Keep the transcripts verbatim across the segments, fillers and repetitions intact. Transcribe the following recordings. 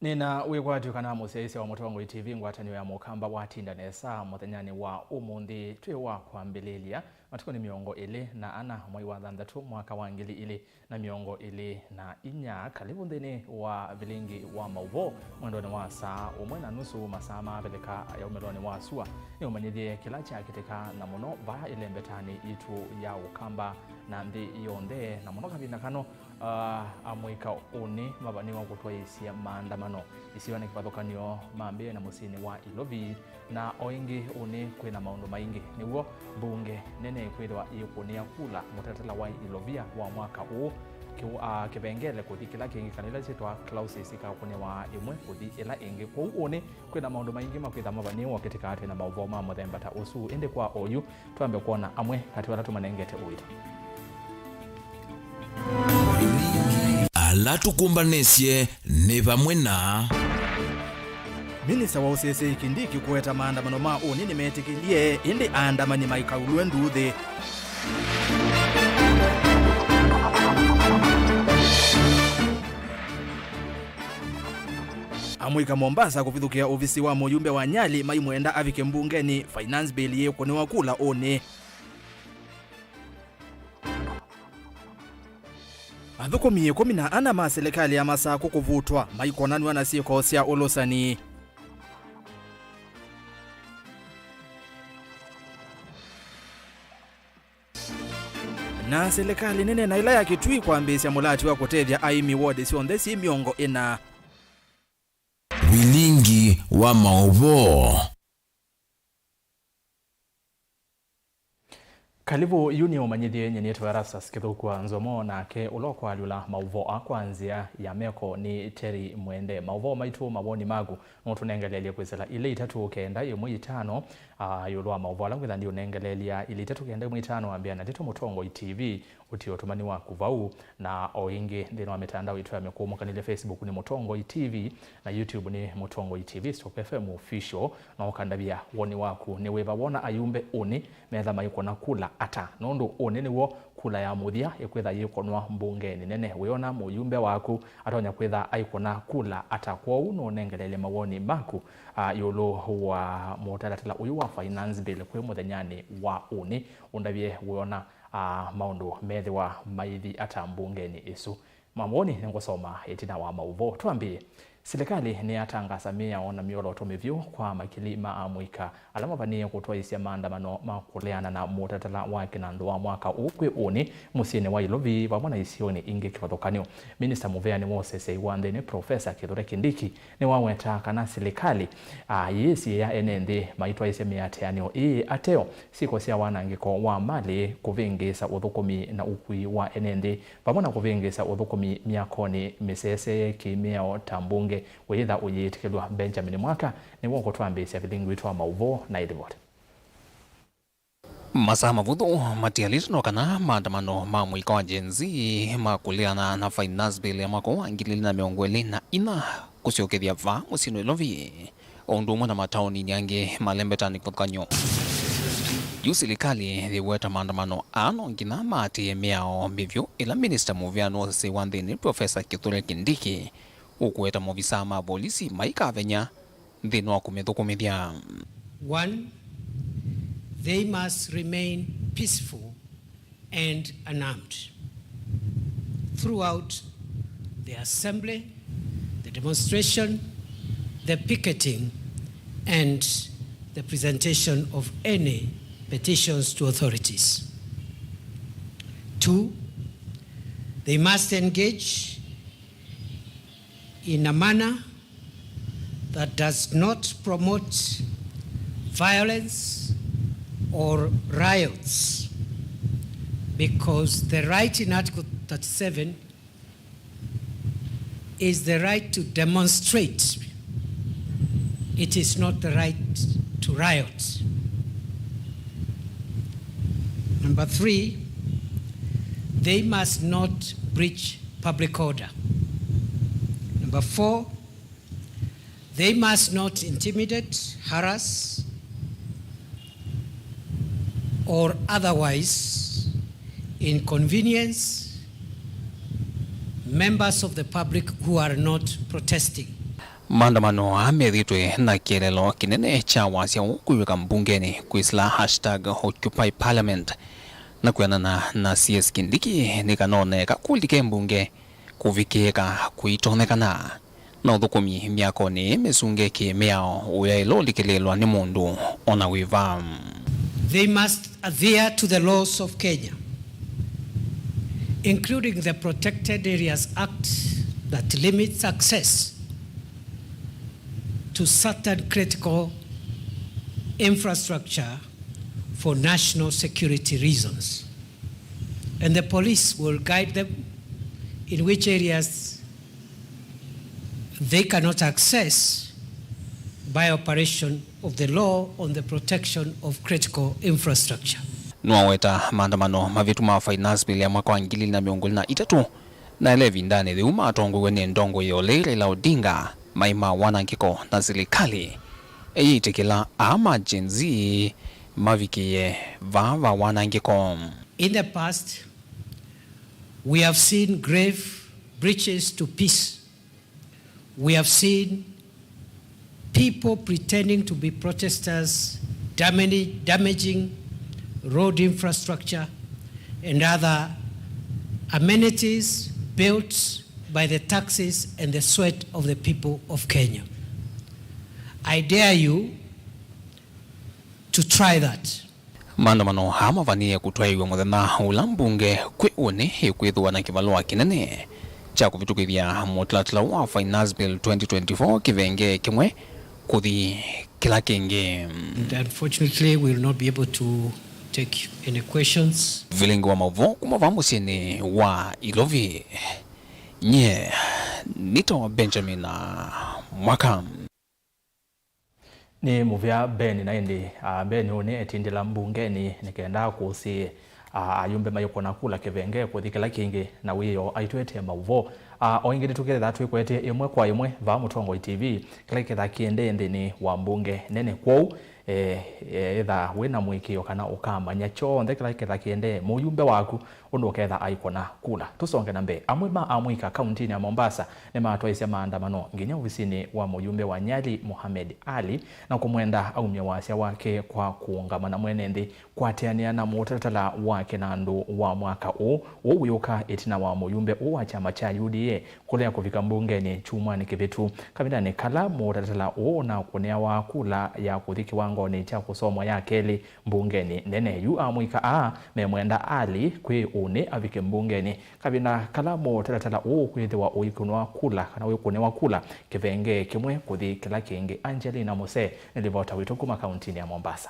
Nĩna wĩkwatyo kana mũsyaĩĩsya wa Mũtongoi T V ngwatanĩo ya Mũkamba watinda nesa mũthenyanĩ wa ũmũnthĩ. Twĩ wa kwambĩlĩlya, matukũ nĩ mĩongo ĩlĩ na ana mwai wa thanthatũ mwaka wa ngili ilĩ na mĩongo ĩlĩ na inya. Kalĩvu nthĩnĩ wa vilingi wa maũvoo mwendonĩ wa saa ũmwe na nusu, masaa maavĩlĩka yaumĩlonĩ wa sua. Nĩũmanyĩthye kĩla kyakĩtĩka na mũno vaa ĩlembetanĩ yitũ ya Ũkamba na nthĩ yonthe, na mũno kavinda kano, ah, amũika ũnĩ mavanĩwa kũtwaĩĩsya maandamano isiwanĩ kĩvathũkany'o mambĩĩe na mũsyĩnĩ wa Ilovi. Na o ĩngĩ, ũnĩ kwĩ na maũndũ maingĩ. Nĩw'o mbunge nene ĩkwĩthĩwa yĩkũnĩa kula mũtalatala wa Ilovia wa mwaka ũũ, kĩu, a, kĩvengele kũthi kĩla kĩngĩ, kana ĩla syĩtwa clauses ikakũnĩwa ĩmwe kũthi ĩla ĩngĩ. Kwoou ũnĩ kwĩ na maũndũ maingĩ makwĩtha mavanĩĩwe kĩtĩkaa twĩ na maũvoo ma mũthemba ta ũsu. Ĩndĩ kwa oyu, twambe kwona amwe katĩ wa ala tũmanengete ũito. Ala tũkũmbanĩsye nĩ vamwe na. Minista wa ũseseĩ Kindiki kũweta maandamano ma ũnĩ nĩmetĩkĩlye, ĩndĩ aandamani maikaulw'e nduuthĩ. Amũika Mombasa kũvithũkĩa ovisi wa mũyumbe wa Nyali maimwenda avike mbungenĩ, finance bill yĩkũnĩwa kula ũnĩ. Athũkũmi ĩkũmi na ana ma silikalĩ ya Masakũ kũvutwa maikonanw'a na syĩko sya ũlũsani. Na silikalĩ nene na ĩla ya Kitui kwambĩĩsya mũlati wa kũtethya aĩmi ward syonthe syĩ mĩongo ĩna. Vilingi wa maũvoo. Kalĩvu, yu nĩ ũmanyĩthye. Nyie nĩtwa Erastus Kĩthũkũ wa Nzomo, nake ũla ũkwalyũla maũvoo aa kwa nzĩa ya meko nĩ Terry Mwende. Maũvoo maitũ, mawoni maku, no ũtũnengeleelye kwĩsĩla ilĩ itatũ kenda ĩmwe itano, ah, ĩũlũ wa maũvoo ala ngwĩtha ndiũnengeleelya. Ilĩ itatũ kenda ĩmwe itano, ambĩa na Ndeto Mũtongoi T V, ũtie ũtũmani waku vau. Na o ĩngĩ, nthĩnĩ wa mĩtandao itũ ya mĩkũũmũkanĩlye, Facebook nĩ Mũtongoi T V, na YouTube nĩ Mũtongoi T V stroke F M Official. No ũkandavya woni waku, nĩ wĩva wona ayumbe ũnĩ metha maikũna kula ata? Nũndũ ũnĩ nĩw'o kula ya mũthya ĩkwĩtha yĩkũnwa mbungenĩ nene. Wĩona mũyumbe waku atonya kwĩtha aikũna kula ata? Kwoou nũnengeleelye mawoni maku, a, ĩũlũ wa mũtalatala ũyũ wa finance bill kwĩ mũthenyanĩ wa ũnĩ. Ũndavye wĩona, a, maũndũ methĩwa maithi ata mbungenĩ ĩsu. Mawoni nĩngũsoma ĩtina wa maũvoo. Twambĩĩe. Silikalĩ nĩyatangasa mĩao na myolooto mĩvyũ kwa makili ma amũika ala mavanĩĩe kũtwaĩĩsya maandamano ma kũleana na mũtalatala wa kĩnandũ wa mwaka ũũ kwĩ ũnĩ mũsyĩnĩ wa Ilovi vamwe na isionĩ ingĩ kĩvathũkany'o. Minista mũveanĩ wa ũseseĩ wa nthĩnĩ, Profesa Kithure Kindiki, nĩwawetaa kana silikalĩ, a, yĩĩsĩ ya ene nthĩ maitwaĩĩsya mĩatĩanĩo ĩĩ ateo, syĩko sya wanangĩko wa malĩ, kũvĩngĩĩsa ũthũkũmi na ũkui wa ene nthĩ, vamwe na kũvĩngĩĩsa ũthũkũmi myakonĩ mĩsesee kĩ-mĩao ta mbunge, ũyĩtha ũyĩĩtĩkĩlw'a. Benjamin Mwaka nĩwe ũkũtwambĩĩsya vilingi witũ wa maũvoo na ĩlivoti. Masaa mavũthũ matialĩte no kana maandamano ma mũika wa Gen Z ma kũleana na finance bill ya mwaka wa ngili ilĩ na mĩongo ĩlĩ na inya kũsyokethya vaa mũsyĩ Nairobi, o ũndũ ũmwe na mataoninĩ angĩ ma lembetanĩ kĩvathũkany'o. Yu silikalĩ yĩweta maandamano aa no nginya maatĩĩe mĩao mĩvyũ ĩla minista mũveanĩ wa ũseseĩ wa nthĩnĩ, Profesa Kithure Kindiki, ũkũweta maovisaa ma volisi maikavenya nthĩnĩ wa kũmĩthũkũmĩthya. One, they must remain peaceful and unarmed throughout the assembly, the demonstration, the picketing, and the presentation of any petitions to authorities. Two, they must engage in a manner that does not promote violence or riots, because the right in Article thirty-seven is the right to demonstrate. It is not the right to riot. Number three, they must not breach public order. Number four, they must not intimidate, harass, or otherwise inconvenience members of the public who are not protesting. Maandamano aa methĩtwe na kĩeleelo kĩnene kya wasya ũkwĩw'ĩka mbungenĩ kwĩsĩla hashtag Occupy Parliament, na kwĩanana na C S Kindiki, nĩkanooneka kũlike mbunge kũvikĩĩka kũitonyekana na ũthũkũmi myakonĩ ĩĩ mĩsunge kĩ-mĩao ũyaĩle ũlikĩlĩĩlwa nĩ mũndũ o na wĩva. They must adhere to the laws of Kenya, including the Protected Areas Act that limits access to certain critical infrastructure for national security reasons. And the police will guide them in which areas they cannot access by operation of the law on the protection of critical infrastructure. Nĩwaweta maandamano mavĩtu ma Finance Bill ya mwaka wa ngili ilĩ na mĩongo ĩlĩ na itatũ, na ĩla ĩvindanĩ yĩu matongoew'e nĩ ndongoi ya ũlei Raila Odinga maĩ ma wanangĩko na silikalĩ ĩyĩtĩkĩla aa ma Gen Z mavikĩe vaa va wanangĩko. In the past, we have seen grave breaches to peace. We have seen people pretending to be protesters, damani-, damaging road infrastructure and other amenities built by the taxes and the sweat of the people of Kenya. I dare you to try that. Maandamano aa mavanĩe kũtwaĩw'a mũthenya ũla mbunge kwĩ ũnĩ ĩkwĩthĩwa na kĩvalũa kĩnene kya kũvĩtũkĩthya mũtalatala wa Finance Bill twenty twenty-four kĩvengee kĩmwe kũthi kĩla kĩngĩ. And unfortunately, we will not be able to take any questions. Vilingi wa maũvoo kuma vaa mũsyĩnĩ wa Ilovi. Nyie nĩtawa Benjamin Mwaka. Nĩ mũvea Ben, na ĩndĩ, ah, Ben ũnĩ etindĩla mbungenĩ nĩ kenda kũsĩ, ah, ayumbe mayũkũna kula kĩvenge kũthi kĩla kĩngĩ, na wĩoo aitwetee maũvoo. Ah, o ĩngĩ nĩtũketha twĩkwetee ĩmwe kwa ĩmwe vaa Mũtongoi T V, kĩla kĩtha kĩendee nthĩnĩ wa mbunge nene. Kwoou, eh, eh, ĩtha wĩ na mũĩkĩĩo kana ũkamanya kyonthe kĩla kĩtha kĩendee mũyumbe waku ũndũ ũketha aikũna kula. Tũsonge na mbee. Amwe ma amũika kauntinĩ ya Mombasa nĩmatwaisye maandamano nginya ovisinĩ wa mũyumbe wa Nyali, Mohamed Ali, na kũmwenda aumye wasya wake kwa kũũngama na mwene nthĩ kũatĩanĩa na mũtalatala wa kĩnandũ wa mwaka ũũ. Ũũ wĩũka ĩtina wa mũyumbe ũũ wa kyama kya U D A kũlea kũvika mbungenĩ kyumwanĩ kĩvĩtu, kavindanĩ kala mũtalatala ũũ ũnakũnĩawa kula ya kũthi kĩwangonĩ kya kũsomwa ya kelĩ mbungenĩ nene. Yu amũika aa memwenda Ali kwĩ ũnĩ avike mbungenĩ, kavinda kala mũtalatala ũũ kwĩthĩwa ũikũnwa kula, kana ũikũnĩwa kula kĩvengee kĩmwe kũthi kĩla kĩngĩ. Angelina Muse nĩ livota witũ kuma kauntinĩ ya Mombasa.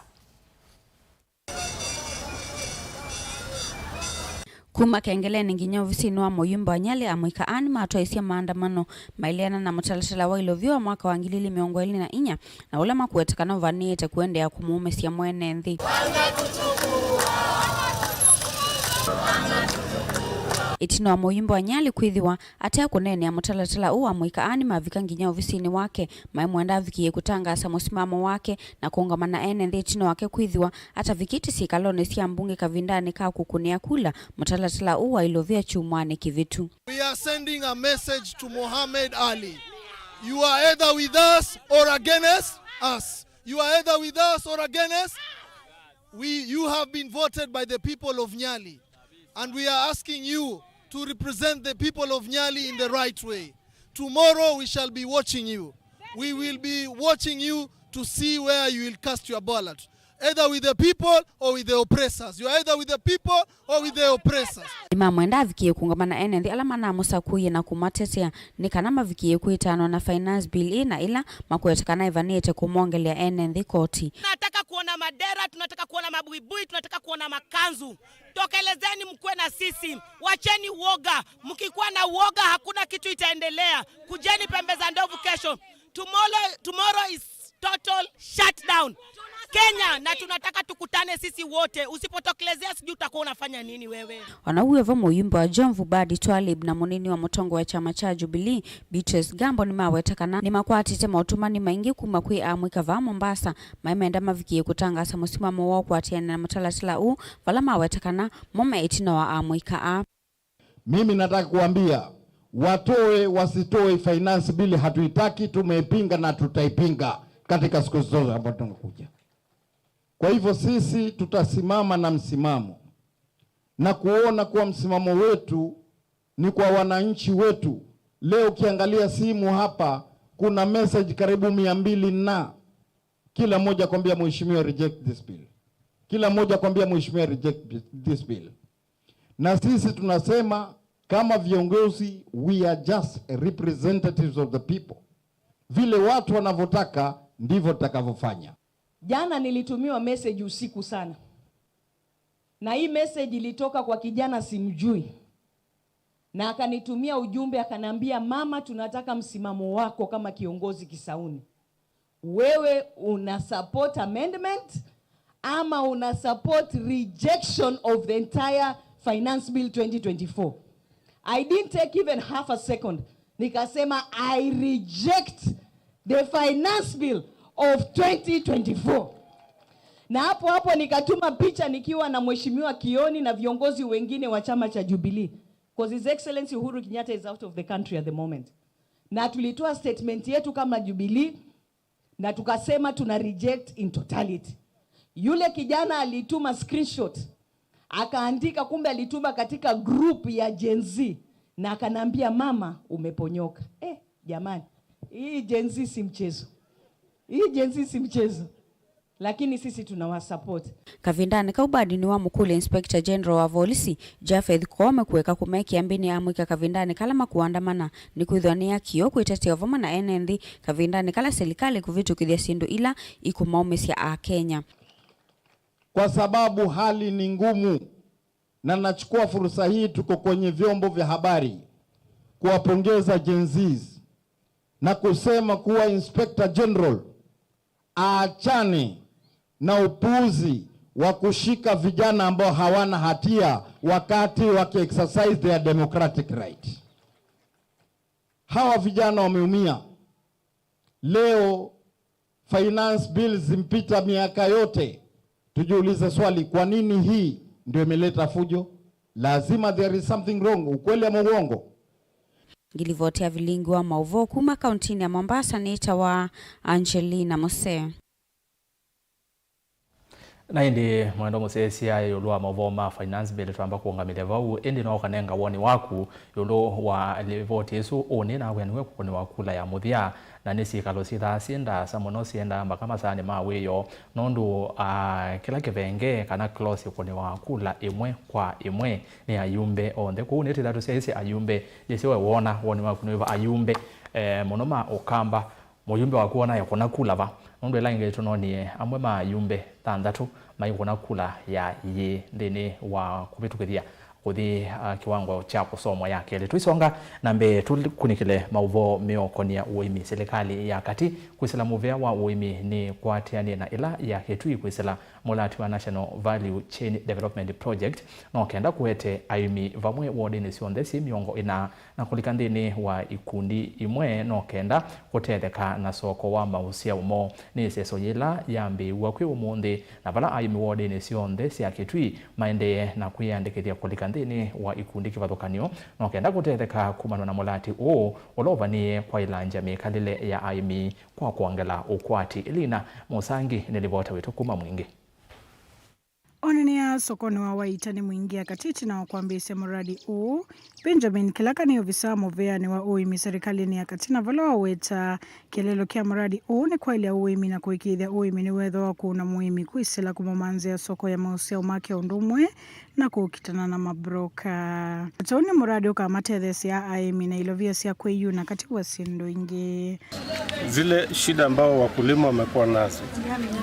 Kuma kengelenĩ nginya ovisinĩ wa mũyumbe wa Nyali, amũika aa nĩmatwaisye maandamano maileana na mũtalatala wa ilovio wa mwaka wa ngili ilĩ mĩongo ĩlĩ na inya, na ũla makũweta kana ũvanĩĩte kũendeea kũmũũmĩsya mwene nthĩ. Ĩtina wa mũyumbe wa Nyali kwĩthĩwa atekũneenea mũtalatala ũũ, amũika aa nĩmavika nginya ovisinĩ wake, maimwenda avikĩe kũtangaasa mũsimamo wake na kũũngama na ene nthĩ ĩtina wake kwĩthĩwa atavikĩte syĩkalonĩ sya mbunge kavindanĩ ka kũkũnĩa kula mũtalatala ũũ wa ilovia kyumwanĩ kĩvĩtu. We are sending a message to Mohamed Ali. You are either with us or against us. You are either with us or against. We, you have been voted by the people of Nyali. And we are asking you to represent the people of Nyali in the right way. Tomorrow we shall be watching you. We will be watching you to see where you will cast your ballot. Either with the people or with the oppressors. You are either with the people or with the oppressors. Nĩmamwenda avikĩe kũũngama na ene nthĩ ala manamũsakũie na kũmatetea nĩ kana mavikĩe kwĩtanwa na Finance Bill ĩĩ na ĩla makwete kana ĩvanĩĩte kũmongelea ene nthĩ koti. Tunataka kuona madera, tunataka kuona mabuibui, tunataka kuona makanzu. Tokelezeni mkuwe na sisi. Wacheni uoga. Mkikuwa na uoga, hakuna kitu itaendelea. Kujeni pembe za ndovu kesho. Tomorrow, tomorrow is total shutdown. Kenya, na tunataka tukutane sisi wote. Usipotokelezea, sijui utakuwa unafanya nini wewe. Ona ũu wĩ vo, mũyumbe wa Jomvu Badi Twalib na mũnini wa mũtongoi wa kyama kya Jubilee, Beatrice Gambo, nĩmaweta kana nĩmakwatĩte maũtũmani maingĩ kuma kwĩ amũika vaa Mombasa maimenda mavikĩe kũtangaasa mũsimamo woo kũatĩanĩa na mũtalatala ũũ, vala maweta kana mo me ĩtina wa amũika aa. Mimi nataka kuambia Watoe wasitoe, finance bill hatuitaki, tumeipinga na tutaipinga katika siku zote ambazo tunakuja. Kwa hivyo sisi tutasimama na msimamo na kuona kuwa msimamo wetu ni kwa wananchi wetu. Leo ukiangalia simu hapa, kuna message karibu mia mbili na kila mmoja kwambia mheshimiwa reject this bill, kila mmoja kwambia mheshimiwa reject this bill. Na sisi tunasema kama viongozi, we are just representatives of the people. Vile watu wanavyotaka ndivyo tutakavyofanya. Jana nilitumiwa message usiku sana, na hii message ilitoka kwa kijana simjui, na akanitumia ujumbe, akanambia, "Mama, tunataka msimamo wako kama kiongozi Kisauni. Wewe una support amendment ama una support rejection of the entire Finance Bill twenty twenty-four?" I didn't take even half a second. Nikasema, "I reject the Finance Bill of twenty twenty-four." Na hapo hapo nikatuma picha nikiwa na Mheshimiwa Kioni na viongozi wengine wa chama cha Jubilee, 'cause His Excellency Uhuru Kenyatta is out of the country at the moment. Na tulitoa statement yetu kama Jubilee na tukasema tuna reject in totality. Yule kijana alituma screenshot, akaandika, kumbe alituma katika group ya Gen Z, na akanambia, "Mama, umeponyoka." Eh, jamani, hii Gen Z si mchezo. Hii Gen Z si mchezo. Lakini sisi tunawasupport. Kavindanĩ kau, Mbadi nĩwamũkũlya Inspector General wa volisi, Japheth Koome, kũeka kũmekĩa mbĩnĩ amwĩka kavindanĩ kala makũandamana, nĩkwĩthĩwa nĩ ya kĩo kwĩtetea vamwe na ene nthĩ kavindanĩ kala silikalĩ ĩkũvĩtũkĩthya syĩndũ ila ikũmaũmĩsya Akenya. Kwa sababu hali ni ngumu, na nachukua fursa hii, tuko kwenye vyombo vya habari, kuwapongeza Gen Zs na kusema kuwa Inspector General aachane na upuuzi wa kushika vijana ambao hawana hatia wakati waki exercise their democratic right. Hawa vijana wameumia. Leo finance bills zimpita miaka yote, tujiulize swali, kwa nini hii ndio imeleta fujo? Lazima there is something wrong. Ukweli ama uongo? Ngilivoti ya vilingi wa maũvoo kuma kauntinĩ ya Mombasa nĩtawa Angelina Mose. Na ĩndĩ mwendo mũsyaĩĩsya ĩũlũ wa maũvoo ma Finance Bill twamba kũũngamĩlya vau, ĩndĩ no ũkanenga woni waku ĩũlũ wa livoti ĩsu ũnĩ na wĩanĩw'e kũkũnĩwa kula ya mũthya, na nĩ syĩkalo syĩthaa syĩ ndaasa mũno, syendaa mbaka masaanĩ ma wĩoo, nũndũ, ah, kĩla kĩvenge kana clause ĩkũnĩwa kula ĩmwe kwa ĩmwe nĩ ayumbe onthe. Kwoou nĩtwĩthaa tũsyaĩĩsye ayumbe, yĩsĩ we wona woni waku nĩ wĩva ayumbe, eh, mũno ma Ũkamba, mũyumbe waku wona ekũna kula va? Nũndũ ĩla ĩngĩ tũnonie amwe ma ayumbe thanthatũ maikũna kula ya ĩĩ nthĩnĩ wa kũvĩtũkĩthya kũthi, ah, kĩwango kya kũsomwa ya kelĩ. Tũisonga na mbee, tũkunĩkĩle maũvoo meũkonia ũĩmi. Silikalĩ ya katĩ kwĩsĩla mũvea wa ũĩmi nĩkwatĩanĩe na ĩla ya Kitui kwĩsĩla mũlati wa National Value Chain Development Project, no kenda kũete aĩmi vamwe wodinĩ syonthe syĩ mĩongo ĩna na kũlika nthĩnĩ wa ikundi imwe, no kenda kũtetheka na soko wa maũsyao moo. Nĩ ĩseso yĩla yambĩĩw'a kwĩ ũmũnthĩ, na vala aĩmi wodinĩ syonthe sya Kitui maendee na kwĩyandĩkĩthya kũlika nthĩnĩ wa ikundi kĩvathũkany'o, no kenda kũtetheka kumanwa na mũlati ũũ ũla ũvanĩĩe kwaĩlangya mĩkalĩle ya aĩmi kwa kwongela ũkwati. Elina Mũsangi nĩ livota witũ kuma Mwingĩ. Onanĩa sokonĩ wa Waita nĩ Mwingĩ akatĩtĩ na wa kwambĩĩsya mũradi ũũ. Benjamin Kĩlaka nĩ ovisa mũveanĩ wa ũĩmi serikalĩnĩ ya katĩ, na vala waweta kĩeleelo kya mũradi ũũ nĩ kwaĩlya ũĩmi na kũĩkĩĩthya ũĩmi nĩwethĩwa kũna mũĩmi kwĩsĩla kũmũmanthĩa soko ya maũsyao make ũndũ ũmwe na kũkitana na mabroka. Kwoou nĩ mũradi ũkamatetheesya aĩmi na ilovia sya kwĩyuna katĩ wa syĩndũ ingĩ. Zile shida ambao wakulima wamekuwa nazo,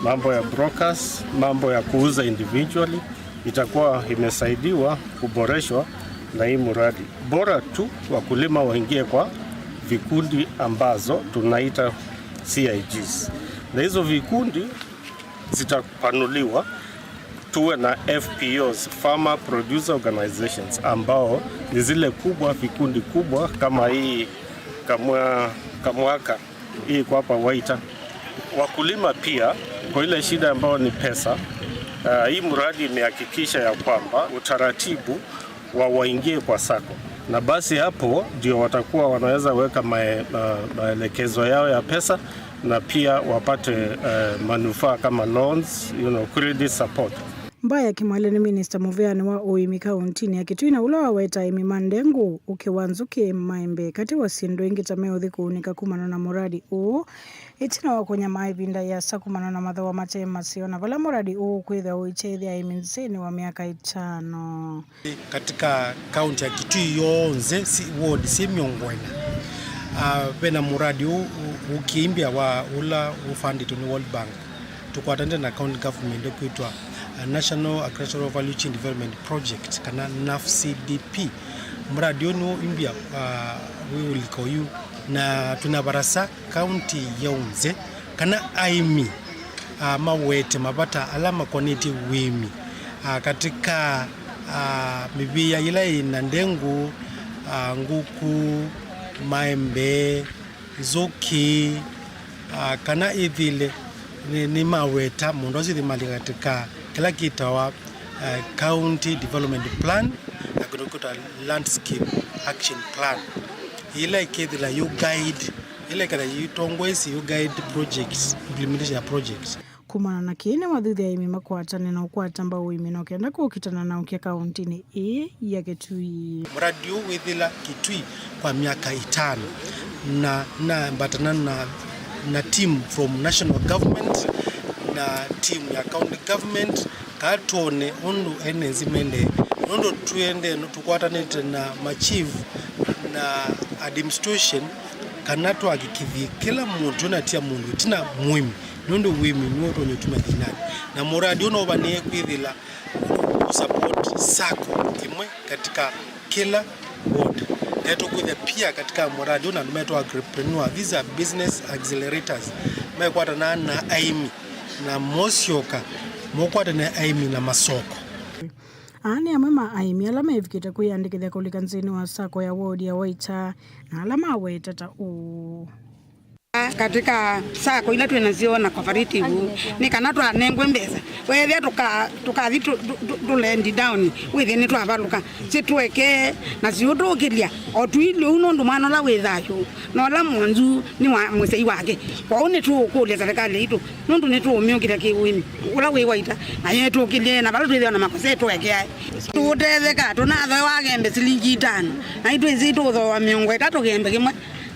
mambo ya brokers, mambo ya kuuza individually, itakuwa imesaidiwa kuboreshwa na hii mradi. Bora tu wakulima waingie kwa vikundi ambazo tunaita C I Gs. Na hizo vikundi zitapanuliwa, tuwe na F P Os, Farmer Producer Organizations, ambao ni zile kubwa, vikundi kubwa kama hii Kamwa-, Kamwaka, hii iko hapa Waita. Wakulima pia, kwa ile shida ambayo ni pesa, ah, hii mradi imehakikisha ya kwamba utaratibu wa waingie kwa sacco. Na basi hapo ndio watakuwa wanaweza weka mae-, ma-, maelekezo yao ya pesa na pia wapate, eh, manufaa kama loans, you know, credit support. Mbaya Kimwale nĩ minista mũvĩanĩ wa ũĩmi kaũntinĩ ya Kitui na ũla waweta aĩmi ma ndengũ, ũkĩ wa nzũkĩ, maembe, katĩ wa syĩndũ ingĩ ta meũthi kũunĩka kumana na mũradi ũũ. Ĩtina wa kũnyamaa ĩvinda yĩasa kumana na mathooa mate maseo, na vala mũradi ũũ ũkwĩthĩwa ũiteethya aĩmi nzĩnĩ wa myaka ĩtano. Katika kaunti ya Kitui yonthe, si ward si mĩongo ĩna, ah, vena mũradi ũũ ũ-, ũkĩimbya wa ũla ũfandĩtwe nĩ World Bank. Tũkwatanĩte na county government ĩkwĩtwa, ah, National Agricultural Value Chain Development Project, kana nafcdp. Mũradi ũũ nĩwĩimbya, ah, wĩ ũlika ũyu, na twĩna varasa kaunti yonthe kana aĩmi, ah, mawete mavata ala makonetye ũĩmi, ah, katika, ah, mĩvĩa yĩla yĩna ndengũ, ah, ngũkũ, maembe, nzũkĩ, ah, kana ĩthĩle nĩ, nĩmaweta mũũnda ũsu ĩthĩmalĩ katika kĩla kĩtawa, ah, County Development Plan na kĩndũ kĩtawa Landscape Action Plan, yĩla ĩkethĩla yu guide, yĩla ĩkethĩla yĩtongoesye yu guide projects, implementation ya projects. Kumana na kĩĩ, nĩwathuthya aĩmi makwatane na ũkwata mbau ũĩmi na ũkenda kũkitana na ũkya kaũntinĩ ĩĩ ya Kitui. Mũradi ũũ wĩthĩla Kitui kwa myaka ĩtano, na nambatana na, na team from national government na team ya county government, kaa twone ũndũ ene nzĩ mendee, nũndũ twĩendee tũkwatanĩte na machief na administration, kana twakikithie kĩla mũndũ twĩnatia mũndũ ĩtina mũĩmi. Nũndũ ũĩmi nĩw'o ũtonya ũtuma thĩnanĩ, na mũradi ũũ no ũvanĩe kwĩthĩla ũsupport sacco ĩmwe katika kĩla ward. Na tũkwĩthĩa pia katika mũradi ũũ na andũ metwa agripreneur, these are business accelerators, mekwatana na aĩmi na mosyoka mokwatana aĩmi na masoko. Aa nĩ amwe ma aĩmi ala mevikĩte kwĩyandĩkĩthya kũlika nzĩnĩ wa sacco ya ward ya Waita, na ala maweta ta ũũ. Katika sacco ila twĩ nasyo na cooperative, nĩ kana twanengwe mbesa, weethĩa tũka-, tũkathi tũ-, tũ-, tũ-, tũlendi down, wĩthĩe nĩtwavalũka, syĩtũekee na syĩũtũkĩlya o tũilye ũu, nũndũ mwana ũla wĩ thayũ na ũla mwonzu nĩ wa mũsyai wake. Kwoou nĩtũũkũlya serikali yaitũ, nũndũ nĩtũũmyũkĩlya kĩ-ũĩmi ũla wĩ Waita, nayo ĩtũkĩlye, na vala twĩthĩwa na makosa ĩtũekeae. Tũũtetheka, tũnathooewa kĩembe silingi itano, na itwĩsĩ tũũthooa mĩongo ĩtatũ kĩembe kĩmwe.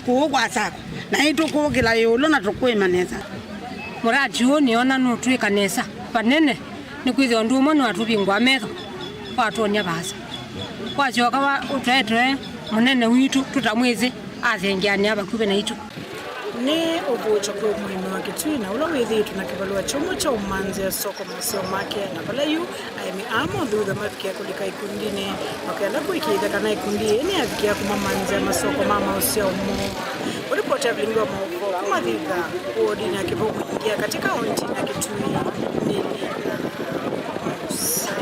Kũũ kwa sacco, na nĩtũkũkĩla ĩũlũ na tũkwĩma nesa. Mũradi ũũ nĩona nũtwĩka nesa vanene, nĩkwĩthĩwa ũndũ ũmwe nĩwatũvingũa metho, watwonia vaasa. Wasyoka wa-, ũtwetwe mũnene witũ tũtamwĩsĩ, athengeanĩa vakuvĩ naitũ. Nĩ ũvũũkyo kwĩ mũĩmi wa Kitui na ũla wĩthĩĩtwe na kĩvalũa kyũmũ kya ũmanthĩa soko maseo make, na vala yu aĩmi aa mothutha mavikĩa kũlika ikundinĩ makenda kũĩkĩĩthya kana ikundi ĩĩ nĩyavikĩa kũmamanthĩa masoko ma maũsyao moo. Kũlipoti ya vilingi wa maũvoo kuma Thitha, wodinĩ ya Kĩvũngũnĩ ya katĩ kaũntinĩ ya Kitui, nĩ Lina Mũsangi.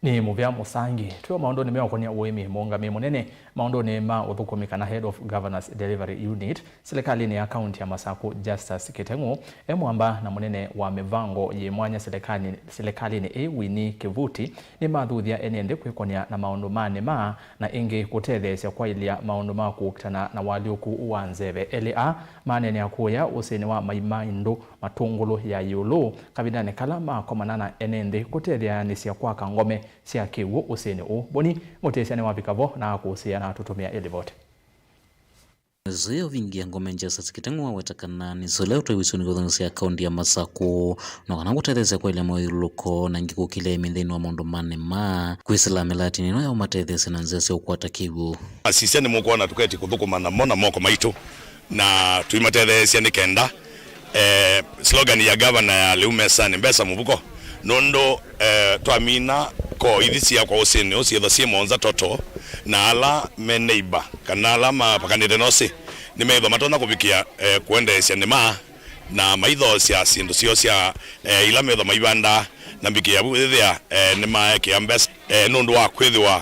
Nĩ mũvea Mũsangi. Twĩ o maũndũnĩ meũkonia ũĩmi, mũũngamĩi mũnene maũndũnĩ ma ũthũkũmi kana Head of Governor's Delivery Unit silikalĩnĩ ya kaunti ya Masakũ, Justus Kiteng'ũ, e mwamba na mũnene wa mĩvango yĩ mwanya silikalĩ-, silikalĩnĩ ĩĩ, Winnie Kivuti, nĩmathuthya ene nthĩ kwĩkonya na maũndũ ma nĩma na ĩngĩ kũtetheesya kwaĩlya maũndũ ma kũkitana na ũalyũku wa nzeve. Elĩ aa maneenea kũya ũsĩnĩ wa Mai Maindu, Matũngũlũ ya ĩũlũ, kavindanĩ kala makomana na ene nthĩ kũtetheanĩsya kwaka ngome sya kĩw'ũ ũsĩnĩ ũũ. Boni Mũtĩsya nĩwavika vo na akũsĩĩa na atũtũmĩa ĩlivoti. Nzĩa ũvingia ngome Justus Kiteng'ũ waweta kana nĩ sũla ũtwai wĩsũnĩ kũthongesya kaunti ya Masakũ, no kana kũtetheesya kwaĩlya moyũlũko na ĩngĩ kũkĩlya aĩmi nthĩnĩ wa maũndũ ma nĩma, kwĩsĩla mĩlatinĩ ĩno ya ũmatetheesya na nzĩa sya ũkwata kĩw'ũ. Asisya nĩmũkwona tũketi kũthũkũma namo na moko maitũ. Na tũimatetheesya nĩ kenda, eh, slogan ya gavana ya lĩu mesanĩ, mbesa mũvuko, nũndũ, eh, twamina koo ithi syakwa ũsĩnĩ ũũ syĩthwa syĩ mũonza toto, na ala me neighbor kana ala mapakanĩte na ũsĩ nĩmethwa matonya kũvikĩa, eh, kũendeesya nĩma na maithoosya syĩndũ syoo sya, eh, ila methwa maivandaa. Na mbikĩa vu ĩthĩa, eh, nĩmaekĩa mbesa, eh, nũndũ wa kwĩthĩwa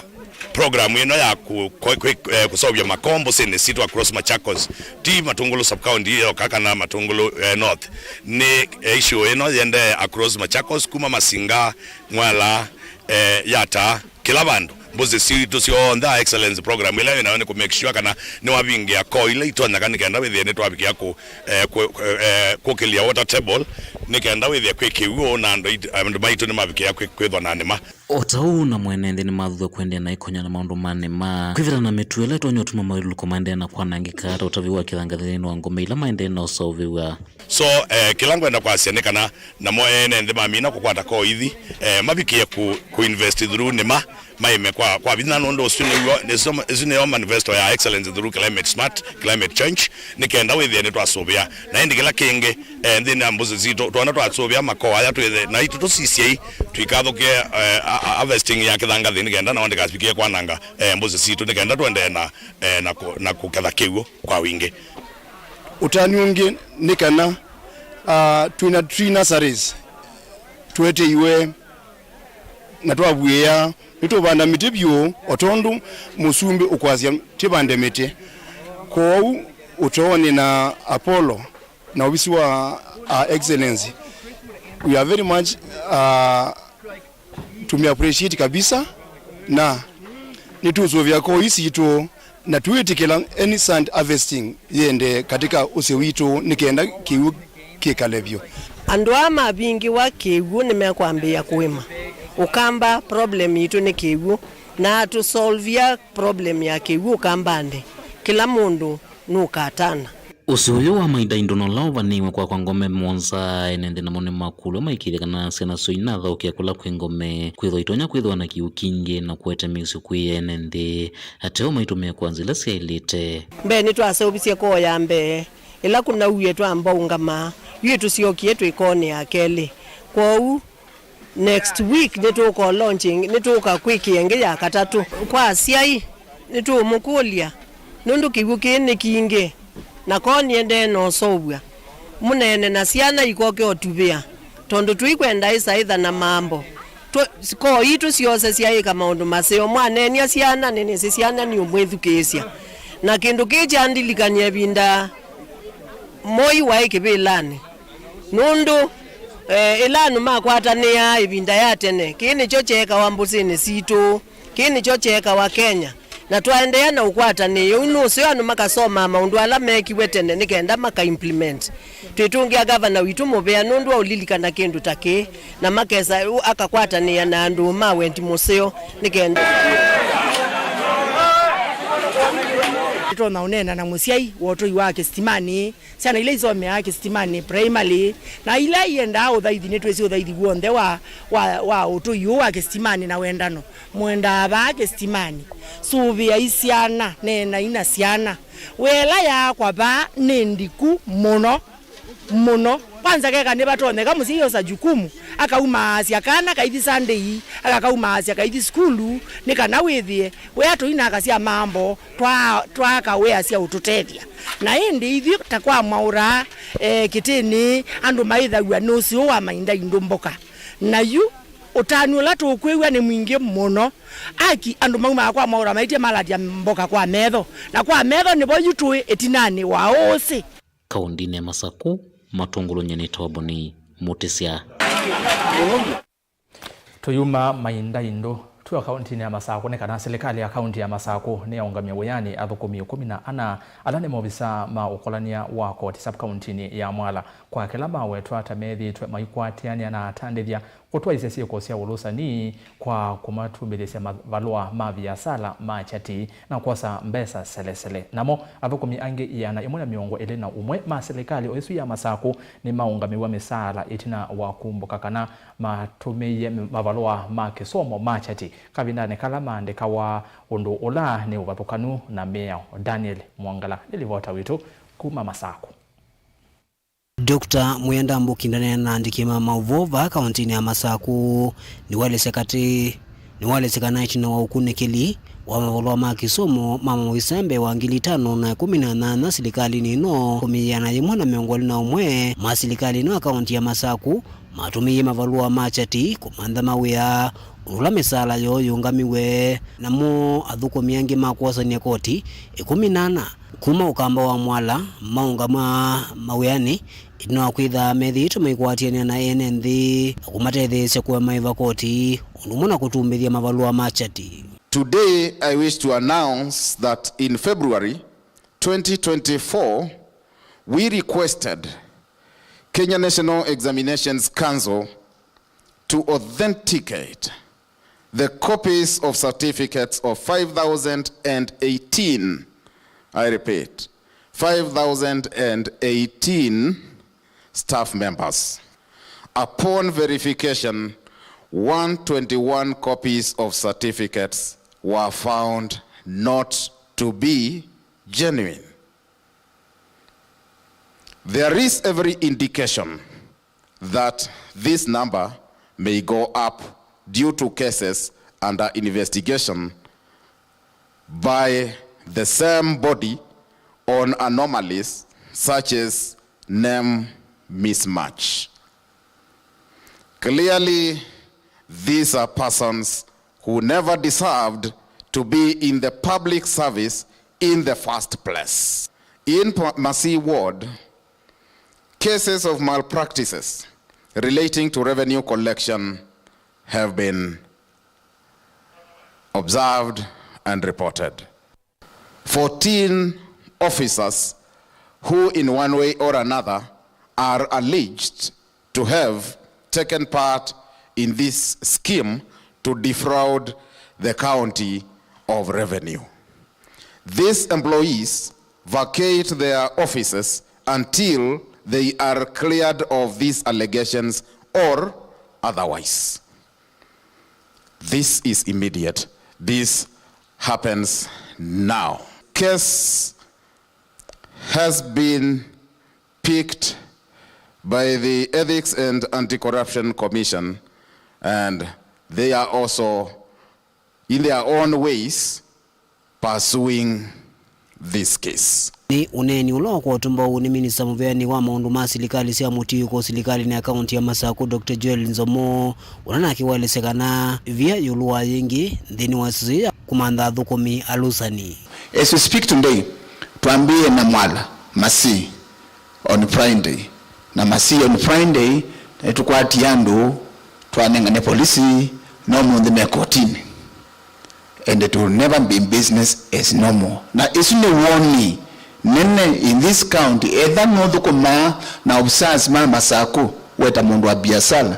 program ĩno ya kũ-, kũ-, kũ-, eh, kũseũvya makombo sĩnĩ sitũ across Machakos, ti Matũngũlũ sub-county yoka kana Matũngũlũ, eh, North. Nĩ, eh, issue ĩno yendee across Machakos, kuma Masinga, Ng'wala, eh, Yatta, kĩla vandũ. Mbũsĩ sitũ syonthe, a excellence program ĩla wĩ nayo nĩ kũ make sure kana nĩwavingĩa koo ila itonyeka nĩ kenda wĩthĩe nĩtwavikĩa kũ, eh, kũ, eh, kũkĩlya water table, nĩ kenda wĩthĩe kwĩ kĩw'ũ na andũ aitũ, andũ maitũ nĩmavikĩa kwĩ, kwĩthwa na nĩma. O ta ũu na mwene nthĩ nĩmathuthw'a kũendeea na ikonya na maũndũ ma nĩma kwĩvĩta na mĩtuo ĩla ĩtonya ũtuma mawĩlũlũko maendeea na kwanangĩka ta ũtavĩ wa kĩthangathĩ nthĩnĩ wa ngome ila maendee na ũseũvĩw'a. So, eh, kĩla ngwenda kwasya nĩ kana namo ene nthĩ mamina kũkwata koo ithi, eh, mavikĩe kũ, kũ invest through nĩma, maĩme kwa, kwa vinya nũndũ ũsu nĩw'o, nĩso, ĩsu nĩyo manifesto ya excellence through climate smart, climate change, nĩ kenda wĩthĩe nĩtwasũvĩa. Na ĩndĩ kĩla kĩngĩ, eh, nthĩnĩ ya mbũsĩ sitũ, twona twasũvĩa makoo aya twĩthe, na itũ tũsisyei, tũikathũkĩe, eh, a, a, harvesting ya kĩthangathĩ nĩ kenda nao ndĩkasivikĩe kwananga, eh, mbũsĩ sitũ, nĩ kenda tũendee na, eh, na kũ, na kũketha kĩw'ũ kwa wingĩ. Ũtanu ũngĩ nĩ kana, ah, twĩna tree nurseries tweteeiwe na twavuĩa, nĩtũvanda mĩtĩ vyũ, o tondũ mũsumbĩ ũkwasya tĩvande mĩtĩ. Kwoou ũtoonĩ na Apollo na ovisi wa, ah, Excellency, we are very much, ah, tume appreciate kabisa, na nĩtũsũvĩa koo ii sitũ, na twĩtĩkĩla any sand harvesting yĩendee katika ũsĩ witũ nĩ kenda kĩw'ũ kĩkale vyũ. Andũ aa mavingĩwa kĩw'ũ nĩmekwambĩĩa kũĩma. Ũkamba problem yitũ nĩ kĩw'ũ, na atũsolvia problem ya kĩw'ũ Ũkambanĩ, kĩla mũndũ nũkatana. Ũsĩ ũyũ wa maindaindo nũla ũvanĩĩwe kwakwa ngome mũonza, ene nthĩ namo nĩmakũlw'a maĩkĩĩthya kana syana syoo inathaũkĩa kũla kwĩ ngome, kwĩthwa itonya kwĩthĩwa na kĩw'ũ kingĩ na kũete mĩisyo kwĩ ene nthĩ, ateo maitũmĩe kwa nzĩa ila syaĩlĩte. Mbee nĩtwaseũvisye koo ya mbee, ĩla kũnauie twamba ũngama, yu ĩtũsyokie twĩ koonĩ ya kelĩ. Kwoou, next week nĩtũũka launching, nĩtũũka kwĩkĩa ĩngĩ ya katatũ. Kwa asyai, nĩtũũmũkũlya, nũndũ kĩw'ũ kĩĩ nĩ kingĩ, na koo nĩendee na ũseũvw'a, mũneene na syana ikoke ũtuvĩa, tondũ tũikwenda ĩsa ĩtha na mambo. Tũ, koo itũ syose syaĩka maũndũ maseo. Mwaneenia syana, nĩnĩsĩ syana nĩũmwĩthukĩĩsya. Na kĩndũ kĩĩ kyandilikany'a ĩvinda Moi waĩ kĩvĩlanĩ. Nũndũ, eh, ĩla andũ makwatanĩaa ĩvinda ya tene, kĩĩ nĩkyo kyeekawa mbũsĩnĩ sitũ, kĩĩ nĩkyo kyeekawa Kenya, na twaendeea na ũkwatanĩo ũu, nũseo andũ makasomaa maũndũ ala meekiwe tene nĩ kenda maka implement. Twĩtũngĩa gavana witũ mũvea nũndũ wa ũlilikana kĩndũ ta kĩĩ, na makesa akakwatanĩĩa na andũ ma wendi mũseo nĩ kenda. Nĩtonya ũneena na mũsyai wa ũtũi wa Kĩsitimanĩ, syana ila isomeaa Kĩsitimanĩ Primary, na ila iendaa ũthaithi, nĩtwĩsĩ ũthaithi w'onthe wa, wa, wa ũtũi ũũ wa Kĩsitimanĩ na wendano. Mũendaa vaa Kĩsitimanĩ, sũvĩai syana, neenai na syana. Wĩa ĩla yaakwa vaa nĩ ndiku mũno, mũno. Kwanza keka nĩvatonyeka mũsyai osa jukumu, akaumaasya kana kaithi Sunday, akakaumaasya kaithi sukulu, nĩ kana wĩthĩe wĩa tũinaka sya mambo, twa, twaaka wĩa sya ũtũtethya. Na ĩndĩ ithyĩ ta kwa mwaũra, eh, kĩtĩnĩ, andũ maĩthaw'a nĩ ũsĩ ũũ wa mainda indũ mboka. Na yu, ũtanu ũla tũkwĩw'a nĩ mwingĩ mũno. Aki, andũ maumaa kwa mwaũra maĩtye malatya mboka kwa metho, na kwa metho nĩvo yu tũĩ ĩtinanĩ wa ũsĩ. Kaũndinĩ ya Masakũ, Matũngũlũ, nyie nĩtawa Boni Mũtĩsya. Tũyuma mainda indũ, twĩ o kaũntinĩ ya Masakũ, nĩ kana silikalĩ ya kaũnti ya Masakũ nĩyaũngamya wĩanĩ athũkũmi ĩkũmi na ana ala nĩ maovisa ma ũkolany'a wa koti sub kaũntinĩ ya Mwala kwa kĩla mawetwa ta methĩĩtwe maikwatĩanĩa na atandĩthya kũtwaĩsya syĩko sya ũlũsani kwa kũmatumbĩthĩsya mavalũa ma viasala ma kyati na kwosa mbesa selesele. Namo athũkũmi angĩ ĩana ĩmwe na mĩongo ĩlĩ na ũmwe ma silikalĩ o ĩsu ya Masakũ nĩmaũngamĩw'a mĩsaala ĩtina wa kumbũka kana matũmĩie mavalũa ma kĩsomo ma kyati kavindanĩ kala maandĩkawa, ũndũ ũla nĩ ũvathũkanu na mĩao. Daniel Mwangala nĩ livota witũ kuma Masakũ. Doctor Mwenda Mbuki ndaneena na andĩki ma maũvoo vaa kaũntinĩ ya Masakũ. Nĩwaelesya katĩ, nĩwaelesya kana ĩtina wa ũkunĩkĩli wa mavalũa ma kĩsomo ma maovisa mbee wa ngili itano na ĩkũmi na nyanya silikalĩnĩ ĩno, kũmĩĩa na yĩmwe na mĩongo ĩlĩ na ũmwe ma silikalĩ ĩno ya kaũnti ya Masakũ matũmĩie mavalũa ma kyati kũmantha mawĩa, ũndũ ũla mĩsaala yoo yũngamiwe. Namo athũkũmi angĩ ma kwosany'a koti ĩkũmi na ana kuma Ũkamba wa Mwala maũngamwa mawĩanĩ ĩtina wa kwĩtha methĩĩtwe maikwatĩanĩa na ene nthĩ na kũmatetheesya kũema ĩva koti, ũndũ ũmwe na kũtumbĩthya mavalũa ma kyati. Today, I wish to announce that in February twenty twenty-four, we requested Kenya National Examinations Council to authenticate the copies of certificates of five thousand and eighteen, I repeat, five thousand and eighteen staff members. Upon verification, one twenty-one copies of certificates were found not to be genuine. There is every indication that this number may go up due to cases under investigation by the same body on anomalies such as name mismatch. Clearly, these are persons who never deserved to be in the public service in the first place. In Pa-, Masii ward, cases of malpractices relating to revenue collection have been observed and reported. Fourteen officers who in one way or another are alleged to have taken part in this scheme to defraud the county of revenue. These employees vacate their offices until they are cleared of these allegations or otherwise. This is immediate. This happens now. Case has been picked by the Ethics and Anti-Corruption Commission, and they are also, in their own ways, pursuing this case. Nĩ ũneeni ũla wa kwa ũtũmbau nĩ minista mũveani wa maũndũ ma silikalĩ sya mũtiũko silikalĩnĩ ya kaunti ya Masaku, Doctor Joel Nzomo, ũla nake waelesya kana ĩvia ĩũlũ wa yĩngĩ nthĩnĩ wa ĩsoso ya kũmantha athũkũmi alusani. As we speak today, twambĩĩe na Mwala, Masii on Friday, na Masii on Friday nĩtũkwatie andũ twanengane polisi, no ũmũnthĩ me kotinĩ. And it will never be business as normal. Na ĩsu nĩ woni nene in this county. Etha nũthũkũmaa na officers ma Masaku, weta mũndũ wa biasala,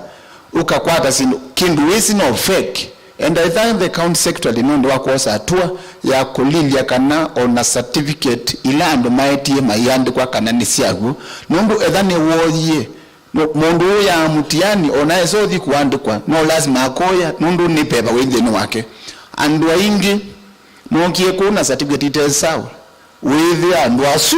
ũkakwata syĩndũ, kĩndũ wĩsĩ no fake. And I thank the county secretary nũndũ wa kwosa hatua ya kũlilya kana ona certificate ila andũ maetie maiandĩkwa kana nĩ syaw'o, nũndũ etha nĩwooyie, no, mũndũ ũũ ya mũtiani, ona esa ũthi kũandĩkwa, no lasima akoya, nũndũ nĩ peva wĩ nthĩnĩ wake. Andũ aingĩ mookie kũu na certificate ite sawa, wĩthĩa andũ asu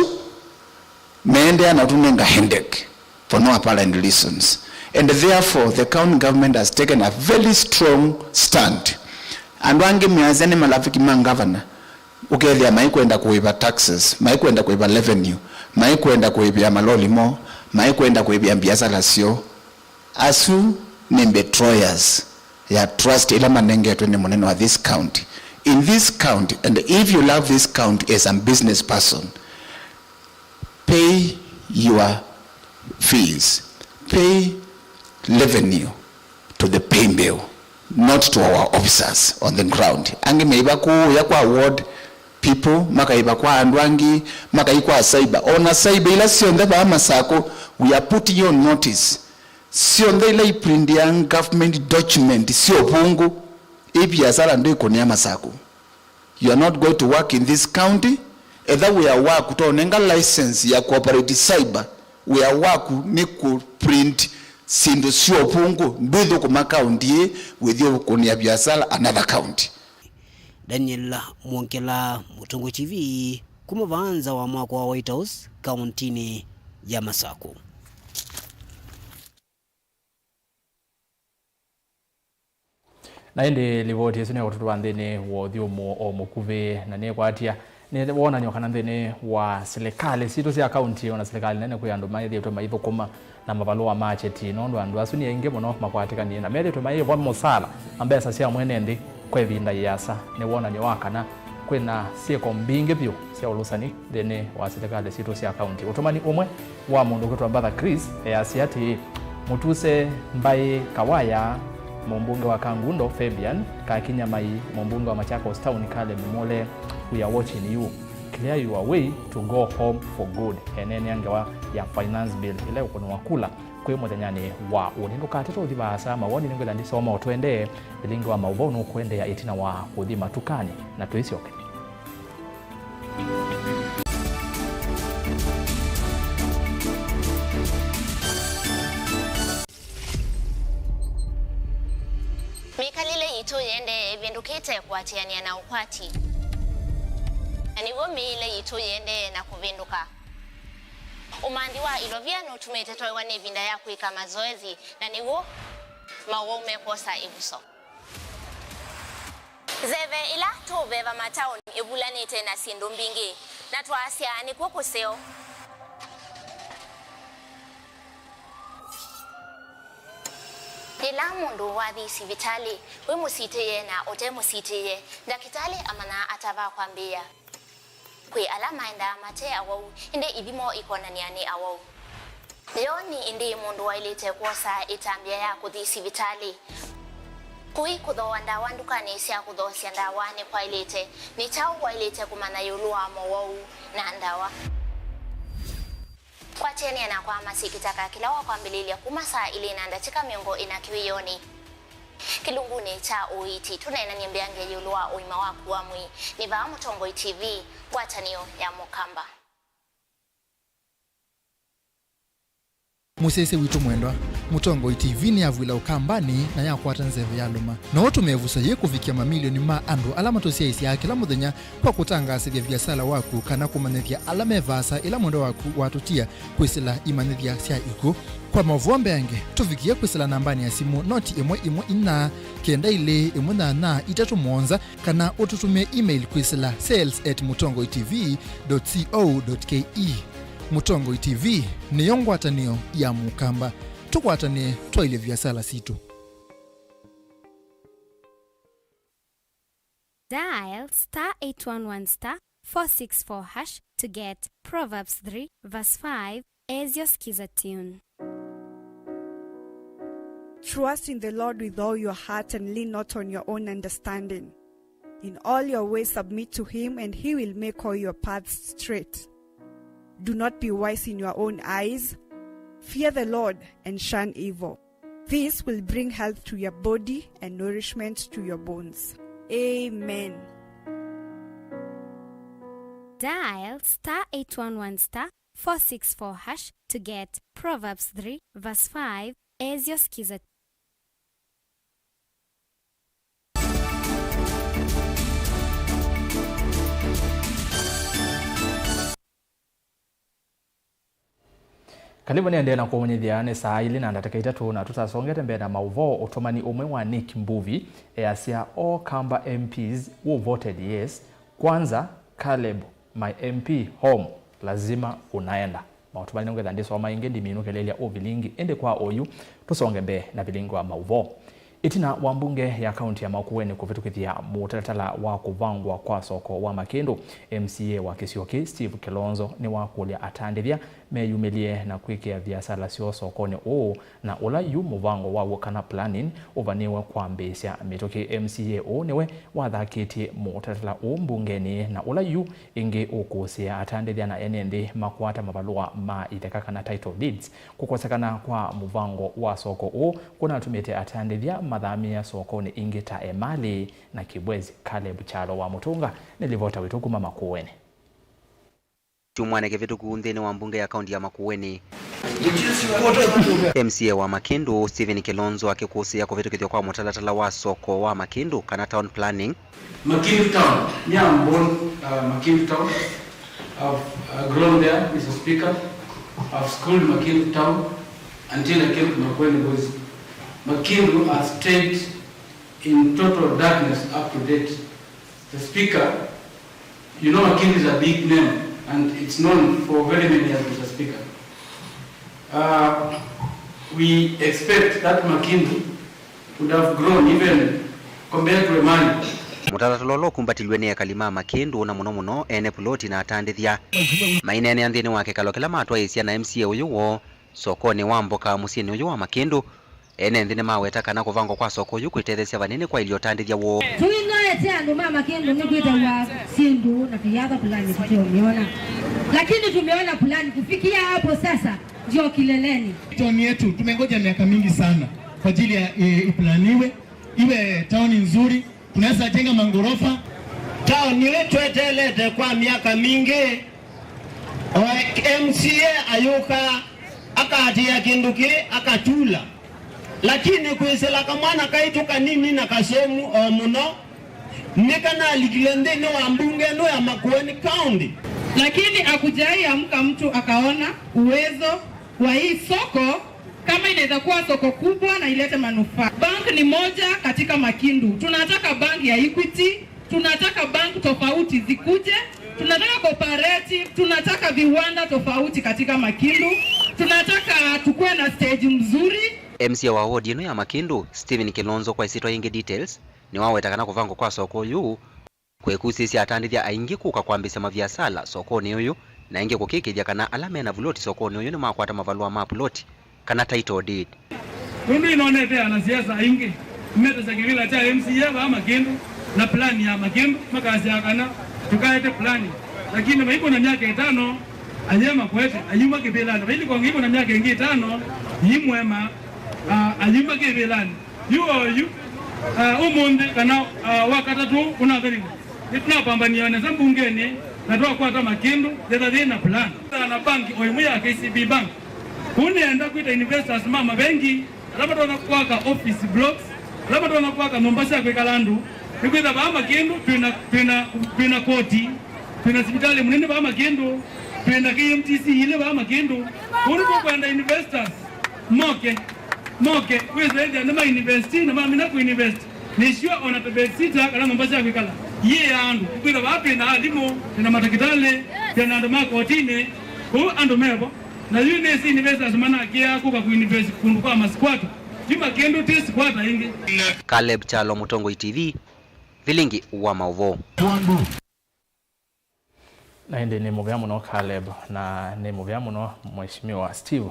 meendeea na tũnenga headache for no apparent reasons. And therefore, the county government has taken a very strong stand. Andũ angĩ measya nĩ malafiki ma ngavana, ũkethĩa maikwenda kũĩva taxes, maikwenda kũĩva revenue, maikwenda kũĩvĩa maloli moo, maikwenda kũĩvĩa mbiasala syoo. Asu nĩ betrayers ya trust ĩla manengetwe nĩ mũnene wa this county. In this county, and if you love this county as a business person, pay your fees, pay revenue to the pay bill, not to our officers on the ground. Angĩ maiva kũũya kwa ward people, makaiva kwa andũ angĩ, makai kwa cyber. Ona cyber ila syonthe vaa Masaku, we are putting you on notice. Syonthe ila iprintia government document sya ũvũngũ, ĩ biasala ndwĩkũnĩa Masaku. You are not going to work in this county. Etha wĩa waku, twaũnenga license ya kuoperate cyber, wĩa waku nĩ kũprint syĩndũ sya ũvũngũ, ndwĩthũkũma county ĩĩ, wĩthiũkũnĩa biasala another county. Daniel Mwongela, Mũtongoi T V, kuma vaa nza wa mwako wa White House, kauntinĩ ya Masaku. Na ĩndĩ livoti ĩsu nĩkũtũtwaa nthĩnĩ wa ũthyũmũo o mũkuvĩ, na nĩkwatya nĩ wonany'o kana nthĩnĩ wa silikalĩ sitũ sya kaunti, ona silikalĩ nene, kwĩ andũ maĩthĩĩtwe maithũkũma na mavalũa ma kyeti, nũndũ andũ asu nĩ aingĩ mũno makwatĩkanie na methĩĩtwe mayĩvwa mũsala na mbesa sya mwene nthĩ kwa ĩvinda yĩasa. Nĩ wonany'o wa kana kwĩ na syĩko mbingĩ vyũ sya ũlũsani nthĩnĩ wa silikalĩ sitũ sya kaunti. Ũtũmani ũmwe wa mũndũ ũkwĩtwa Mbatha Chris easya atĩĩ, mũtuse mbaĩ Kawaya Mũmbunge wa Kangundo, Fabian Kakinyamai, mũmbunge wa Machakos Town, Caleb Mule, we are watching you. Clear your way to go home for good. Eneenea ngewa ya finance bill ĩla ĩkũnwa kula kwĩ mũthenyanĩ wa ũnĩ. Ndũkatete ũthi vaasa, mawoni nĩngwĩtha ndisoma o tũendee. Vilingi wa maũvoo nũkũendeea ĩtina wa kũthi matukanĩ na twĩsyoke. Mĩkalĩle yitũ yĩendee ĩvĩndũkĩte kũatĩanĩa na ũkwati, na nĩw'o mĩĩle yitũ yĩendee na kũvĩndũka. Ũmanthi wa ilovia nũtumĩte twaĩwa nĩ ĩvinda ya kwĩka mazoezi, na nĩw'o mawau mekwosa ĩvuso. Nzeve ĩla tũũveva mataoni ĩvulanĩte na syĩndũ mbingĩ, na twaasya nĩkw'o kũseo. Yĩla mũndũ wathi sivitalĩ, wĩ mũsitĩĩe na ũte mũsitĩĩe, ndakĩtalĩ amanyaa ata va kwambĩĩa. Kwĩ ala maendaa mate awau, ĩndĩ ithimo ikonany'a nĩ awau. Yo nĩ ĩndĩĩ mũndũ waĩlĩte kwosa ĩtambya ya kũthi sivitalĩ? Kũi kũthooa ndawa ndukanĩ sya kũthoosya ndawa nĩkwaĩlĩte? Nĩ kyaũ waĩlĩte kũmanya ĩũlũ wa mowau na ndawa? Kwatĩanĩa nakwa Masi Kĩtaka kĩla wakwambĩlĩlya kuma saa ilĩ na ndatĩka mĩongo ĩna kĩwĩonĩ. Kĩlungunĩ kya ũiiti, tũneenany'a mbeange ĩũlũ wa ũima waku wa mwĩĩ. Nĩ vaa Mũtongoi T V, ngwatanĩo ya Mũkamba. Mũsyaĩĩsya witũ mwendwa, Mũtongoi T V nĩyavw'ĩla Ũkambanĩ na yakwata nzeve yalũma. No ũtũme ĩvuso yĩĩ kũvikĩa mamilioni ma andũ ala matũsyaĩĩsyaa kĩla mũthenya kwa kũtangaasĩthya viasala waku kana kũmanyĩthya ala me vaasa ĩla mwendwa waku watũtia kwĩsĩla imanyĩthya sya ikw'ũ. Kwa maũvoo mbeange, tũvikĩe kwĩsĩla nambanĩ ya simũ noti ĩmwe ĩmwe inya kenda ilĩ ĩmwe nyanya itatũ mũonza, kana ũtũtũmĩe email kwĩsĩla sales at mũtongoi T V dot co dot K E. Mũtongoi T V nĩyo ngwatanĩo ya Mũkamba. Tũkwatanĩe twaĩlye viasala sitũ. Dial star eight one one star four six four hash to get Proverbs three verse five as your Skiza tune. Trust in the Lord with all your heart and lean not on your own understanding. In all your ways submit to him, and he will make all your paths straight. Do not be wise in your own eyes. Fear the Lord and shun evil. This will bring health to your body and nourishment to your bones. Amen. Dial star eight one one star four six four hash to get Proverbs three verse five as your Skiza. Karibu nĩendee na kũmũnyĩthya nĩ saa ilĩ na ndatĩka itatũ, na tũtasongete mbee na maũvoo, ũtũmani ũmwe wa Nick Mbuvi easya, "All Kamba M Ps who voted yes, kwanza Caleb, my M P home, lazima unaenda." Maũtũmani nĩngwĩtha ndĩsoma ĩngĩ ndiminũkĩlĩlya ũvilingi, ĩndĩ kwa oyu tũsonge mbee na vilingi wa maũvoo. Ĩtina wa mbunge ya kaunti ya Makueni kũvĩtũkĩthya mũtalatala wa kũvangwa kwa soko wa Makĩndũ, M C A wa kĩsio kĩĩ Steve Kilonzo nĩwakũlya atandĩthya meyumĩlye na kwĩkĩa viasala syoo sokonĩ ũũ, na ũla yu mũvango waw'o kana planning ũvanĩwe kwambĩĩsya mĩtũkĩ. M C A ũũ nĩwe wathakĩtye mũtalatala ũũ mbungenĩ, na ũla yu ĩngĩ ũkũsĩĩa atandĩthya na ene nthĩ makwata mavalũa ma itheka kana title deeds. Kũkosekana kwa mũvango wa soko ũũ kũnatumĩte atandĩthya mathamĩĩa sokonĩ ingĩ ta Emali na Kibwezi. Caleb Kyalo wa Mũtũnga nĩ livota witũ kuma Makueni. Kyumwanĩ kĩvĩtũku nthĩnĩ wa mbunge ya kaunti ya Makueni, M C A wa Makĩndũ, Stephen Kilonzo, akĩkũsĩĩa kũvĩtũkĩthw'a kwa mũtalatala wa soko wa Makĩndũ kana town planning. Makĩndũ Town, me, I'm born, uh, Makĩndũ Town. I've, uh, grown there, Mister Speaker. I've schooled Makĩndũ Town until I came to Makueni Boys. Makĩndũ has stayed in total darkness up to date. Mister Speaker, you know Makĩndũ is a big name and it's known for very many years, Mister Speaker. Uh, we expect that Makĩndũ would have grown even compared to Emali. Mũtalatala ũla ũkumbatilw'e nĩ ekali ma Makĩndũ, na mũno mũno ene puloti na atandĩthya, maineenea nthĩnĩ wa kĩkalo kĩla matwaĩĩsya na M C A ũyũ woo sokonĩ wa mboka mũsyĩnĩ ũyũ wa Makĩndũ, Ene nthĩ nĩmaweta kana kũvangwa kwa soko ũyũ kwĩtetheesya vanene kwaĩlya ũtandĩthya woo. Tũinoete andũ ma Makĩndũ nĩ kwĩthĩwa syĩndũ na tũyatha pulani tũteũmĩona, lakini tumeona pulani kufikia hapo sasa ndio kileleni. Town yetu tumengoja miaka mingi sana kwa ajili ya e, iplaniwe iwe town nzuri, tunaweza jenga mangorofa. Town yetu twetelete kwa miaka mingi. O M C A ayũka, akaatĩĩa kĩndũ kĩĩ, akatula. Lakini kwĩsĩla kamwana kaitũ kanini na kasũmu o mũno, nĩkanalikile nthĩnĩ wa mbunge ĩno ya Makueni County. Lakini hakujai amka mtu akaona uwezo wa hii soko kama inaweza kuwa soko kubwa na ilete manufaa. Bank ni moja katika Makindu. Tunataka bank ya Equity, tunataka bank tofauti zikuje, tunataka cooperative, tunataka viwanda tofauti katika Makindu, tunataka tukuwe na stage mzuri. M C A wa ward ĩno ya Makindu, Stephen Kilonzo, kwa ĩsyĩtwa yĩngĩ Details, nĩwaweta kana kũvangwa kwa soko ũyũ kwĩkusĩĩsya atandĩthya aingĩ kũka kwambĩĩsya maviasala sokonĩ ũyũ, na ĩngĩ kũkĩkĩĩthya kana ala me na vuloti sokonĩ ũyũ nĩmakwata mavalũa ma puloti kana title deed. Nũndũ nĩnonete anasiasa aingĩ metesya kĩvĩla kya M C A vaa Makindu na plani ya Makindu, makasya kana tũkaete plani, lakini vaikũna myaka ĩtano ayema kwete ayuma kĩvĩlanĩ, vailikonga ikũna myaka ĩngĩ ĩtano yimwema, ah, ayuma kĩvĩlanĩ. Yu o yu, ah, ũmũnthĩ kana, ah, wa katatũ ũnathaniwe, nĩtũnapambanĩa nesa mbungenĩ na twakwata Makindu yetha yĩ na plan. Na bank o ĩmwe ya K C B Bank. Kũu nĩenda kwĩta investors ma mavengi, ala matonya kwaka office blocks, ala matonya kwaka nyũmba sya kwĩkala andũ. Nĩkwĩtha vaa Makindu twĩna, twĩna, twĩna koti, twĩna sivitalĩ mũnene vaa Makindu, twĩna K M T C ilĩ vaa Makindu. Kũu nĩtũkwenda investors moke, moke, wĩsethĩa nĩmainvesti na mamina kũinvest. Nĩsyo ona ta bedsitter kana nyũmba sya kwĩkala yĩ ya andũ. Kwĩtha vaa twĩna alimũ, twĩna matakĩtalĩ, twĩna andũ ma kotinĩ. Kũu andũ mevo. Na yu nĩsĩ investors manakĩaa kũka kũinvest kũndũ kwa masquatter. Yu Makindu ti squatter ĩngĩ. Caleb Kyalo, Mũtongoi T V, Vilingi wa Maũvoo. Na ĩndĩ nĩ mũvea mũno Caleb, na nĩ mũvea mũno Mheshimiwa Steve,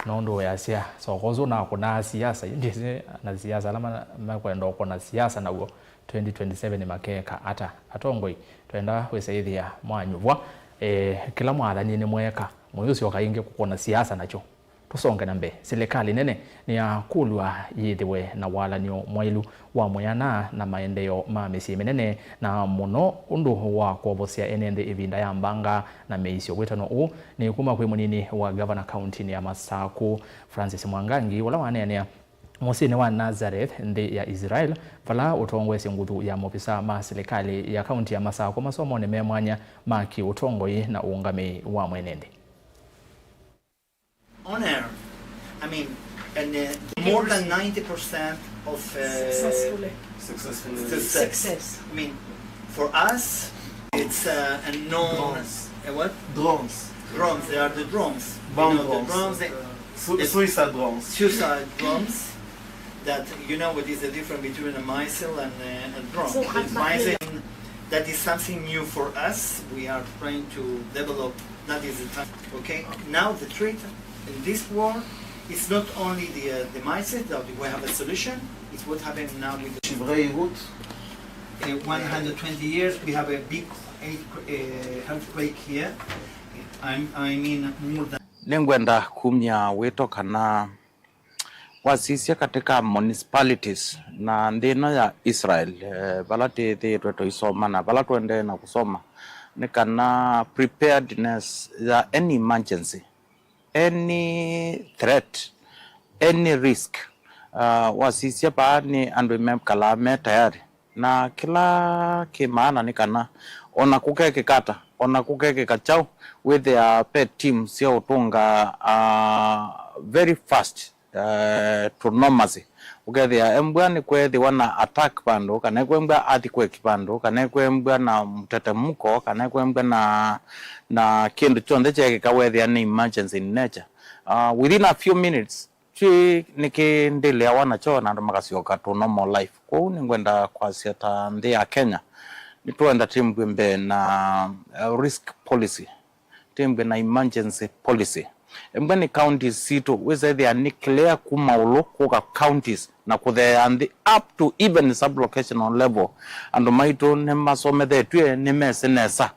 nũndũ weasya soko ũsu ũnakũnaa siasa, yu ndĩsĩ anasiasa ala ma- mekwenda ũkũna siasa naw'o twenty twenty-seven makeka ata. Atongoi, twenda kwĩsa ĩthĩa mwanyuvwa, e, kĩla mwathanie nĩmweka, mũyũsyoka ĩngĩ kũkũna siasa nakyo. Tũsonge na mbee. Silikalĩ nene nĩyakũlw'a yĩthĩwe na walan'yo mwaĩlu wa mwĩana na maendeeo ma mĩsyĩ mĩnene, na mũno ũndũ wa kwovosya ene nthĩ ĩvinda ya mbanga na mĩisyo. Wĩtano ũũ nĩ kuma kwĩ mũnini wa ngavana kauntinĩ ya Masakũ, Francis Mwangangi, ũla waneenea mũsyĩnĩ wa Nazareth, nthĩ ya Israel, vala ũtongoesye nguthu ya maovisaa ma silikalĩ ya kaunti ya Masakũ masomonĩ me mwanya ma kĩũtongoi na ũũngamĩi wa mwene nthĩ. On air. I mean, and uh, more than ninety percent of uh, Successfully. Successfully. success. Success. I mean, for us, it's uh, a known. Drones. A what? Drones. Drones. They are the drones. You Bomb know, drones. The drones. They, Su- suicide drones. Suicide drones. That you know what is the difference between a missile and a, a drone? So, With but- missile, that is something new for us. We are trying to develop. That is the time. Okay. Now the threat in this war is not only the uh, the missile. That we have a solution. It's what happened now with the Vraie route. uh, one hundred twenty years. We have a big earthquake, uh, earthquake here. I'm, I mean more than. Nĩngwenda kumya wĩto kana wasisya katĩ ka municipalities na nthĩ ĩno ya Israel, eh, vala twĩthĩĩtwe tũisoma na vala tũendee na kũsoma, nĩ kana preparedness ya any emergency, any threat, any risk, uh, wasisya vaa nĩ andũ mekalaa me tayari. Na kĩla kĩ maana nĩ kana, o na kũkekĩka ata, o na kũkekĩka kyaũ, wĩthĩaa ve team sya ũtũnga, ah, very fast, eh, to normalcy. Ũkethĩa embwa nĩkweethĩwa na attack vandũ, kana ekwembwa earthquake vandũ, kana ekwembwa na mũtetemũko, kana ekwembwa na, na kĩndũ kyonthe kyeekĩka, weethĩa nĩ emergency in nature. Ah, within a few minutes, Kĩĩ nĩkĩndĩlĩawa nakyo na andũ makasyoka to normal life. Kwoou nĩngwenda kwasya ta nthĩ ya Kenya, nĩtũenda tĩmbw'e mbee na, uh, risk policy, tĩmbw'e na emergency policy, Ĩmwe nĩ counties sitũ, wĩsethĩa nĩ clear kuma ũlũ kũka counties na kũtheea nthĩ up to even sub-locational level. Andũ maitũ nĩmasomethetw'e, nĩmesĩ nesa,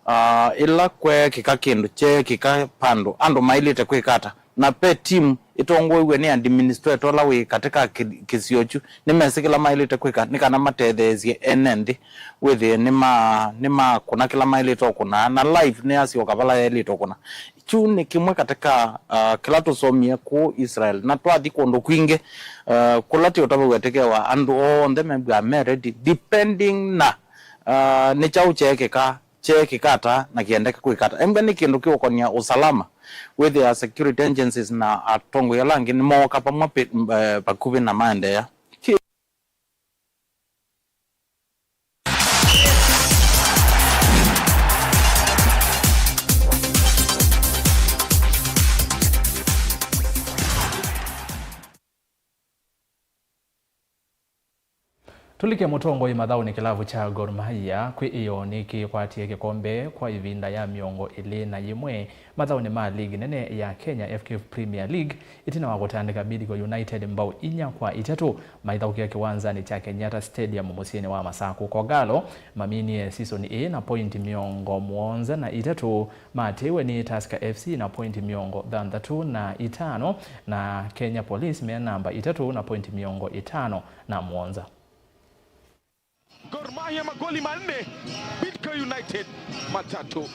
ah, ĩla kweekĩka kĩndũ kyeekĩka vandũ, andũ maĩlĩte kwĩka ata. Na ve team ĩtongoew'e nĩ administrator ũla wĩ katĩ ka kĩ-, kĩsio kyu, nĩmesĩ kĩla maĩlĩte kwĩka nĩ kana matetheesye ene nthĩ, wĩthĩe nĩma-, nĩmakũna kĩla maĩlĩte ũkũna, na live nĩyasyoka vala yaĩlĩte ũkũna. Kyu nĩ kĩmwe katĩ ka, ah, kĩla tũsomie kũũ Israel, na twathi kũndũ kwingĩ, ah, kũla tĩ ũtavaw'a tĩkewa, andũ onthe mew'aa me ready, depending na, ah, nĩ kyaũ kyeekĩka, kyeekĩka ata na kĩendeka kwĩka ata. Embwa nĩ kĩndũ kĩũkonia usalama, wĩthĩa security agencies na atongoi ala angĩ nĩmooka vamwe pi-, eh, vakuvĩ na maendeea. Kĩ- Tũlike mũtongoi mathaũnĩ kĩlavu kya Gor Mahia kwĩ ĩyoo nĩkĩkwatie kĩkombe kwa ĩvinda ya mĩongo ĩlĩ na yĩmwe mathaũnĩ ma ligi nene ya Kenya F K F Premier League, ĩtina wa kũtandĩka Bidco United mbao inya kwa itatũ maithaũkĩa kĩwanzanĩ kya Kenyatta Stadium mũsyĩnĩ wa Masakũ. Kogalo maminie season ĩĩ na point mĩongo mũonza na itatũ, matĩwe nĩ Tusker F C na point mĩongo thanthatũ na itano, na Kenya Police me namba itatũ na point mĩongo ĩtano na mũonza. Gor Mahia magoli manne, Bidco United matatũ.